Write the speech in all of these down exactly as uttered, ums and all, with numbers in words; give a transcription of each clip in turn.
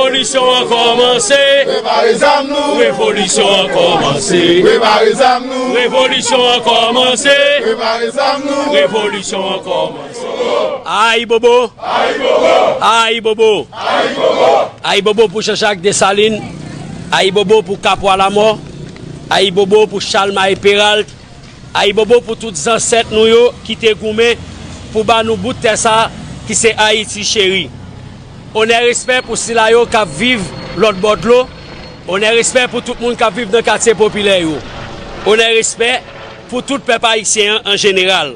Revolisyon an kòmanse. Prepare zam nou. Revolisyon an kòmanse. Prepare zam nou. Revolisyon an kòmanse. Prepare zam nou. Revolisyon an kòmanse. Ayibobo. Ayibobo. Ayibobo. Ayibobo pou Jean-Jacques Dessalines. Ayibobo pou Kapwa Lamò. Ayibobo pou Chalmaye Peralt. Ayibobo pou tout zansèt nou yo ki te goumen pou ba nou bout tè sa ki se Ayiti cheri. Onè, respè pou sila yo k ap viv lòt bò dlo. Onè, respè pou tout moun k ap viv nan katye popilè yo. Onè, respè pou tout pèp ayisyen an an jeneral.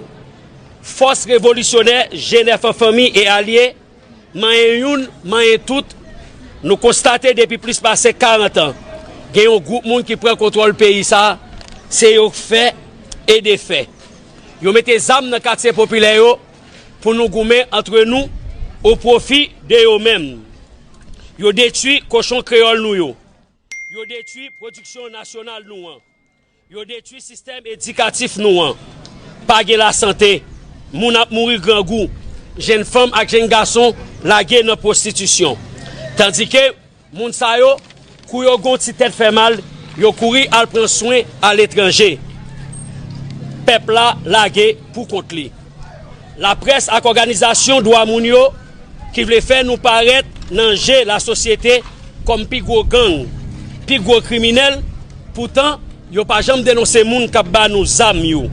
Fòs revolisyonè G nèf an, fanmi e alye, manyen youn, manyen tout, nou konstate depi plis pase karant an, gen yon gwoup moun ki pran kontwòl peyi sa, se yo k fè e defè. Yo mete zam nan katye popilè yo pou nou goumen antre nou o pwofi de yo menm. Yo detwi kochon kreyòl nou yo. Yo detwi pwodiksyon nasyonal nou an. Yo detwi sistèm edikatif nou an. Pa gen lasante. Moun ap mouri grangou. Jèn fanm ak jèn gason lage nan pwostitisyon. Tandike moun sa yo, kou yo gen yon ti tèt fè mal, yo kouri al pran swen aletranje. Pèp la lage pou kont li. Laprès ak òganizasyon dwa moun yo ki vle fè nou parèt nan je lasosyete kòm pi gwo gang, pi gwo kriminèl, poutan yo pa janm denonse moun k ap ba nou zam yo.